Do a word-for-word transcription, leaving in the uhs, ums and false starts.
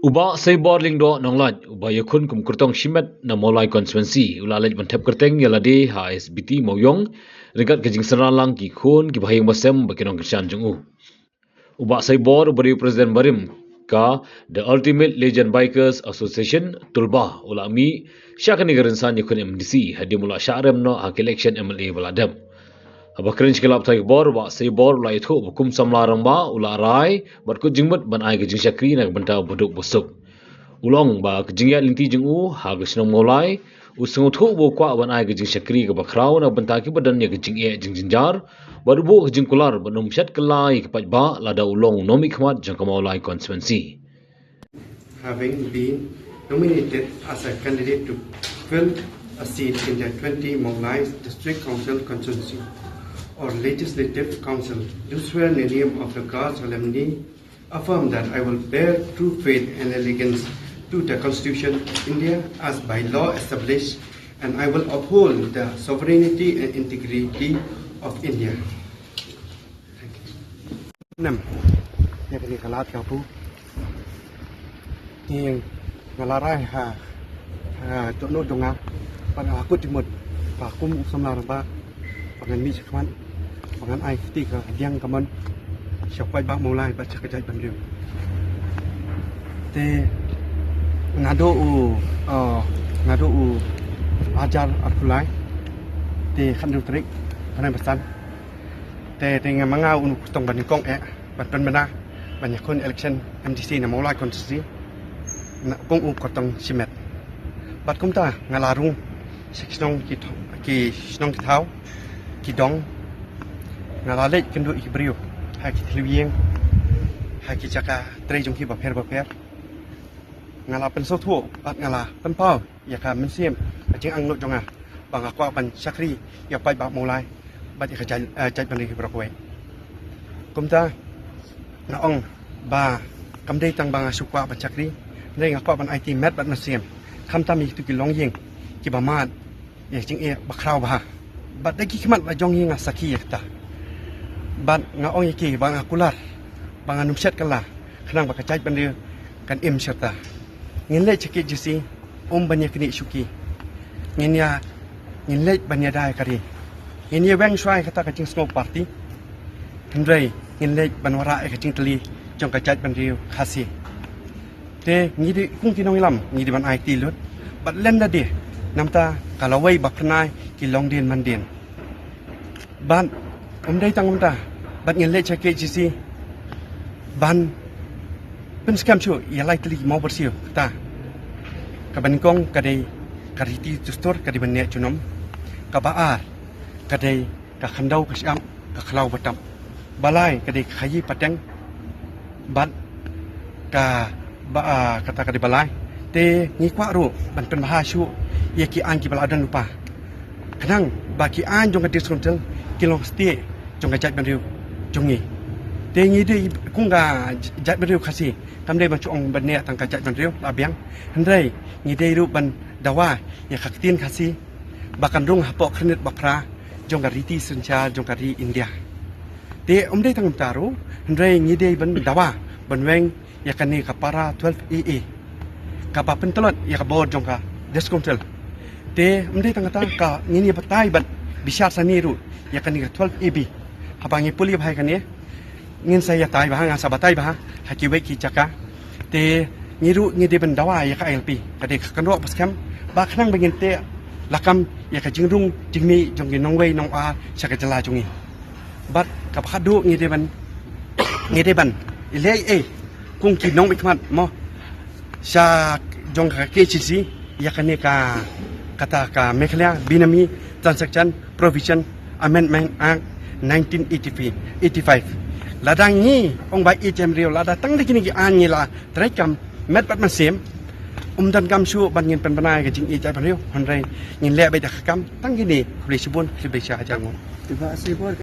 U Bah Saibor Lyngdoh Nonglait, uba ïakhun kum kyrtong shimet na Mawlai Constituency, u la leit ban thep kyrteng ïa lade ha S B T Mawiong ryngkat ka jingsynran lang ki khun kiba ha ïing ba sem bad ki nongkyrshan jong u. U Bah Saibor, uba dei u President barim ka The Ultimate Legend Bikers Association, Tulba, u la mih sha kane ka rynsan ïakhun M D C hadien u la shah rem noh ha ka election M L A ba la dep. Haba kren sha ki lad pathai khubor, u Bah Saibor u la ïathuh ba kum samla rangbah u la rai bad kut jingmut ban ai ka jingshakri na ka bynta ba duk ba suk. U la ong ba ka jingïaid lynti jong u ha ka shnong Mawlai, u sngewthuh ba u kwah ban ai ka jingshakri kaba khraw na ka bynta kiba don ïa ka jingeh jingjynjar bad u buh ka jingkular ban ym shet kylla ïa ka paidbah lada u long u nongmihkhmat jong ka Mawlai Constituency. Having been nominated as a candidate to fill a seat in the twenty Mawlai District Council constituency or Legislative Council, do swear in the name of the God Solemnly affirm that I will bear true faith and allegiance to the Constitution of India as by law established, and I will uphold the sovereignty and integrity of India. Thank you. Nem, ïa kane ka lad ka pu. Ïa nga la rai ha, ha, jong no jong nga, bad nga la kut jingmut ba kum u samla rangbah ba ngan mih shakhmat, ba ngan ai kti ka diang ka mon sha u paidbah Mawlai bad sha ka jaitbynriew. Te naduh u, uh, naduh u hajar arphew lai, te khathynriew tarik bnai ba san. Te, te nga ma nga u kyrtong ba nyngkong eh ban pynbna ban ïakhun election M D C na Mawlai constituency na kum u kyrtong shimet. Bad kumta nga la rung sha ki shnong ki thaw, ki shnong ki thaw, ki dong. Nga la leit kynduh ïa ki briew ha ki thliew ïing, ha ki jaka trei jong ki bapher bapher. Nga la pynsngewthuh bad nga la pynpaw ïa ka mynsiem, ka jingangnud jong nga ba nga kwah ban shakri ïa u paidbah Mawlai bad ïa ka jait, eh, jaitbynriew baroh kawei. Kumta nga ong ba kam dei tang ba nga shu kwah ban shakri, hynrei nga kwah ban aiti met bad mynsiem, khamtam ïa kito ki longïing kiba mad ïa ka jingeh ba khraw bha. Bad da ki khmat la jong ngi nga sakhi ïa kata. Bad nga ong ïa ki ba nga kular ba ngan ym shet kylla khnang ba ka jaitbynriew kan im shata. Ngin leit sha K H A D C, ym ban ïa knieh shuki. Ngin ïa, ngin leit ban ïada ïa ka ri. Ngin ïa weng shuwa ïa kata ka jingsngew party. Hynrei ngin leit ban wanrah ïa ka jingtylli jong ka jaitbynriew Khasi. Te ngi dei kum ki nongïalam ngi dei ban aiti lut bad lem da dei namar ka lawei ba pynai ki longdien mandien. Bad ym dei tang kumta, bad ngin leit sha K H A D C ban pynskhem shuh ïa lai tylli ki mawbyrsiew kata. Kaba nyngkong ka dei ka riti dustur ka dei ban neh junom. Kaba ar ka dei ka khyndew ka shyiap, ka khlaw ba tap. Ba lai ka dei ka khaïi pateng bad ka ba, ah, kata ka dei ba lai. Te ngi kwah ruh ban pynbha shuh ïa ki aiñ kiba la don lypa khnang ba ki aiñ jong ka District Council ki long stieh jong ka jaitbynriew jong ngi. Te ngi dei kum ka jaitbynriew Khasi kam dei ban shu ong ban neh tang ka jaitbynriew la biang, hynrei ngi dei ruh ban dawa ïa ka ktien Khasi ba kan rung hapoh khyrnit ba phra jong ka riti synshar jong ka ri India. Te ym dei tang kumta ruh, hynrei ngi dei ban dawa ban weng ïa kane ka para twelve A A kaba pyntlot ïa ka bor jong ka District Council. Te ym dei tang kata, ka ngin ïa batai bad bishar sani ruh ïa kane ka twelve A B. Haba ngi pule bha ïa kane, ngin sa ïatai bha, ngan sa batai bha ha kiwei ki jaka. Te ngi ruh ngi dei ban dawa ïa ka I L P, ka dei ka kynroh ba skhem, ba khnang ba ngin teh lakam ïa ka jingrung jingmih jong ki nongwei nongar sha ka jylla jong ngi. Bad kaba khatduh ngi dei ban, ngi dei ban ïaleh ei kum ki nongmihkhmat mo sha jong ka K H A D C ïa kane ka, kata ka Meghalaya Benami Transaction Provision Amendment Act nineteen eighty-five. Lada ngi ong ba ïeit ïa ka briew, lada tang da kine ki aiñ ngi la treikam met bad mynsiem, ym donkam shuh ban ngin pynbna ïa ka jingïeit ïa ka briew, hynrei ngin leh beit da ka kam tang kine. Khublei shibun, khublei shihajar nguh.